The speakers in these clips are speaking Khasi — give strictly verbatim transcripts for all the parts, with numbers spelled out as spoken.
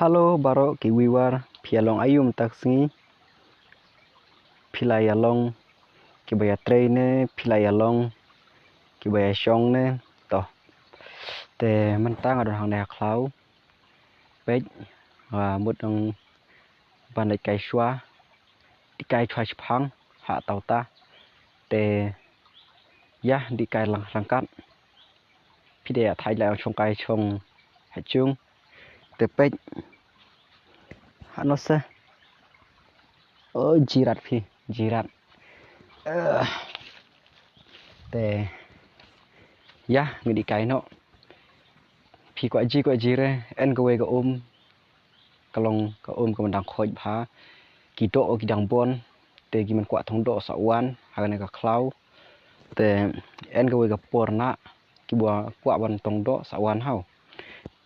Hello baroh ki viewer, phi ïa long aïu mynta ka sngi? Phi la ïa long kiba ïatrei ne phi la ïa long kiba ïa shong ne? To, te mynta nga don hangne ha khlaw. Peit, nga mut nang ban leit kai shuwa, dih kai shuwa shiphang ha tawta. Te ïa dih kai lang rangkat. Phi dei ïa thait la shong kai shong ha jung. Te peit, ha no se. O jirat phi, jirat. Eh, te ïa ngi dih kai noh. Phi kwah ji kwah ji re, en kawei ka um, ka long ka um ka man dang khoit bha. Ki doh ki dang bun, te ki man kwah tong doh sa wan ha kane ka khlaw. Te en kawei ka por na kiba kwah ban tong doh sa wan haw.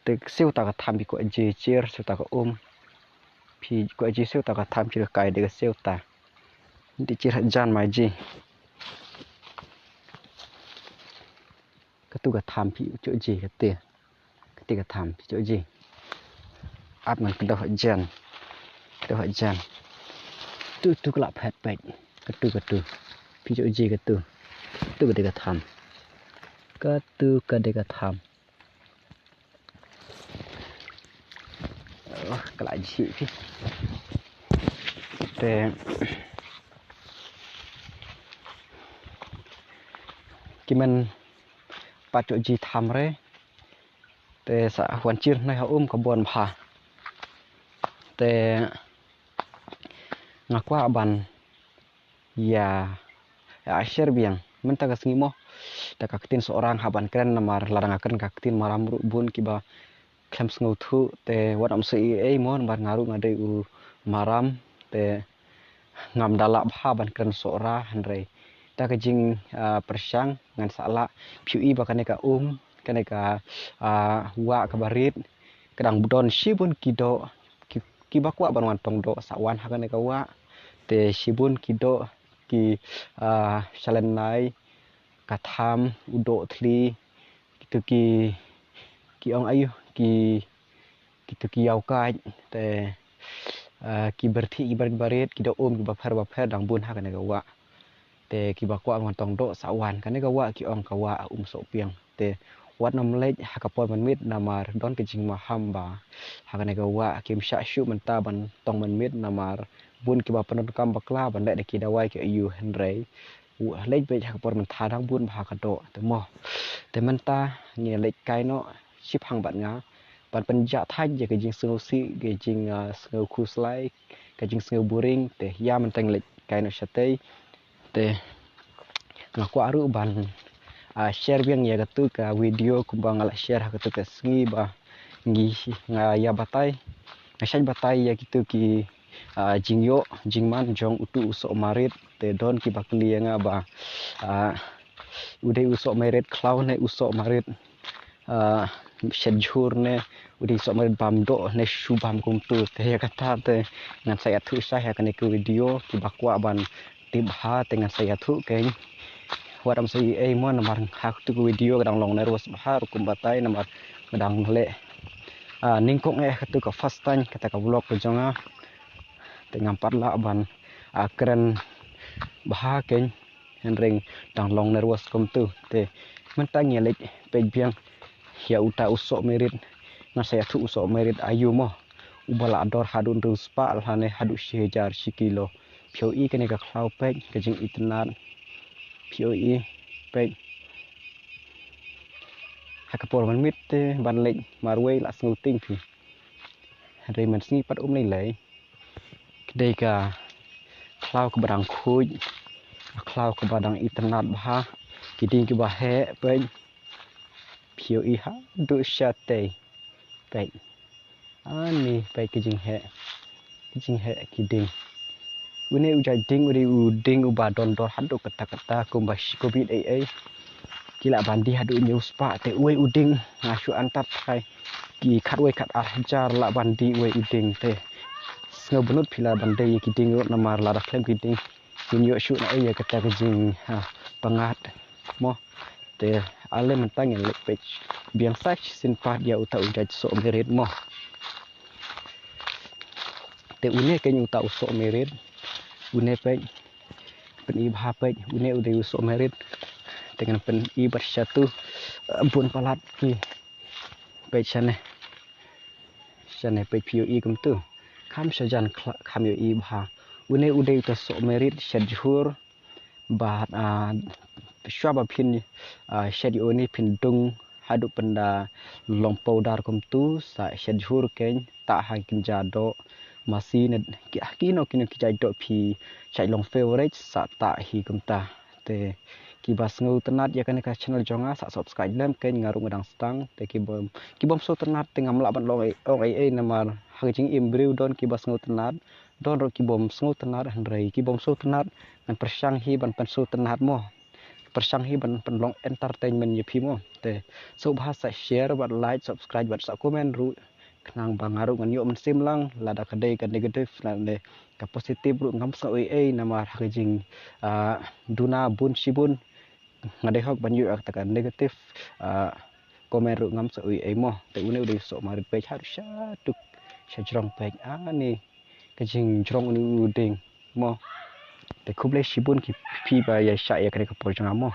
Te siew ta ka tham phi kwah ji chir, siew ta ka um. Phi kwah ji siew ta ka tham chir, kai de ka siew ta. Dih chir hajan mai ji. Katu ka tham phi choh ji kate. Kate ka tham phi choh ji. Ap ngan kdew hajan. Kdew hajan. Tu tu ka la phet peit. Katu katu. Phi choh ji katu. Tu ka dei ka tham. Katu ka dei ka tham. Oh, ka la ji phi. Te ki man pat choh ji tham re. Te sa wan chir nai ha um ka bun bha. Te nga kwah ban ïa, ïa share biang mynta ka sngi mo. Da ka ktien Sohra nga hap ban kren namar lada nga kren ka ktien Maram ruh bun kiba khlem sngewthuh, te wat ym shu ïohi ei mo namar nga ruh nga dei u Maram, te ngam da lah bha ban kren Sohra hynrei da ka jing, ah, pyrshang ngan sa lah. Phi ïohi ba kane ka um, kane ka, ah, wah kaba rit, ka dang don shibun ki doh ki, kiba kwah ban wan tong doh sa wan ha kane ka wah. Te shibun ki doh ki, ah, shalynai, ka tham, u doh thli, kitu ki, ki ong aïu, ki, kitu ki ïaw kait, te, ah, ki byrthih ki barit barit, ki doh um kiba pher ba pher dang bun ha kane ka wah. Te kiba kwah ban tong doh sa wan, kane ka wah ki ong ka wah Um Sohpiang. Te wat nym leit ha ka por mynmiet namar don ka jingmaham ba ha kane ka wah kim shah shuh mynta ban tong mynmiet namar bun kiba pyndonkam bakla ban leit da ki dawai ki aïu hynrei u leit beit ha ka por mynta dang bun bha ka doh. Te mo, te mynta ngi leit kai noh shiphang bad nga ban pynjah thait ïa ka jingsngewsih, ka jing, ah, sngew khuslai, ka jingsngewburing. Te ïa mynta ngi leit kai noh shatei. Te nga kwah ruh ban, ah, share biang ïa katu ka video kumba nga la share ha katu ka sngi ba ngi, nga ïa batai, nga shait batai ïa kitu ki, ah, jingïoh jingman jong utu u soh marit. Te don kiba kylli ïa nga ba, ah, u dei u soh marit khlaw ne u soh marit, ah, shet jhur ne u dei u soh marit bam doh ne shu bam kumtu. Te ïa kata te ngan sa ïathuh shai ha kane ka video, kiba kwah ban tip bha te ngan sa ïathuh kein. Wat ym sa ïohi ei mo namar ha katu ka video ka dang long nervous bha ruh kumba tai namar ka dang leh, ah, nyngkong eh katu ka first time kata ka vlog ka jong nga. Te ngam pat lah ban, ah, kren bha kein. Hynrei dang long nervous kumtu. Te mynta ngi leit peit biang ïa uta u soh marit. Ngan sa ïathuh u soh marit aïu mo, uba la dor haduh hynriew spah lane haduh shi hajar shi kilo. Phi ïohi kane ka khlaw peit, ka jingitynnad. Phi ïohi peit. Ha ka por mynmiet te ban leit marwei la sngewtieng phi. Hynrei mynsngi pat um lei lei. Ka dei ka khlaw kaba dang khuid, ka khlaw kaba dang itynnad bha, ki dieng kiba heh peit. Phi ïohi haduh shatei peit. Ani peit ki jingheh, ki jingheh ki dieng. Une u jait dieng u dei u dieng uba don dor haduh katta katta kumba shi kobit ei ei. Ki lah ban die haduh hynñiew spah te uwei u dieng nga shu antad trai ki khatwei khatar hajar lah ban die uwei u dieng. Te sngewbha nud phi lah ban die ïa ki dieng ruh namar lada khlem ki dieng ngin ïoh shuh na ei ïa kata ka jing, ha, pyngngad mo. Te ale mynta ngin leit peit biang sa shisien pat ïa uta u jait soh marit mo. Te une keiñ uta u soh merit. Une peit. Pyni bha peit. Une u dei u soh merit. Te ngan pyni bad shatu. Bun palat ki. Peit shane. Shane peit phi ïohi kumtu. Kham shajan khla-, kham ïohi bha. Une u dei uta soh merit shet jhur. Bad, ah, shuwa ba phin, ah, shet ïa une phin dung haduh pynda long powder kumtu, sa shet jhur keiñ, tah ha kynja doh masi ne ki, ha kino kino ki jait doh phi shait long favorite, sa tah hi kumta. Te kiba sngewtynnat ïa kane ka channel jong nga, sa subscribe lem keiñ, nga ruh nga dang stang. Te kibym, kibym sngewtynnat te ngam lah ban long ei, ong ei ei namar ha ka jingim briew don kiba sngewtynnat, don ruh kibym sngewtynnat, hynrei kibym sngewtynnat ngan pyrshang hi ban pynsngewtynnat mo. Pyrshang hi ban pynlong entertainment ïa phi mo. Te sngewbha sa share bad like, subscribe bad sa comment ruh, khnang ba nga ruh ngan ïoh mynsiem lang, lada ka dei ka negative lane ka positive ruh ngam sngew ei ei namar ha ka jing, ah, duna bun shibun. Nga dei hok ban ïoh ïa kata ka negative, ah, comment ruh ngam sngew ei ei mo. Te une u dei u soh merit peit haduh shatuk shajrong peit. Ani ka jingjrong une u ding mo. Te khublei shibun ki phi ba ïa shah ïa kane ka por jong nga mo.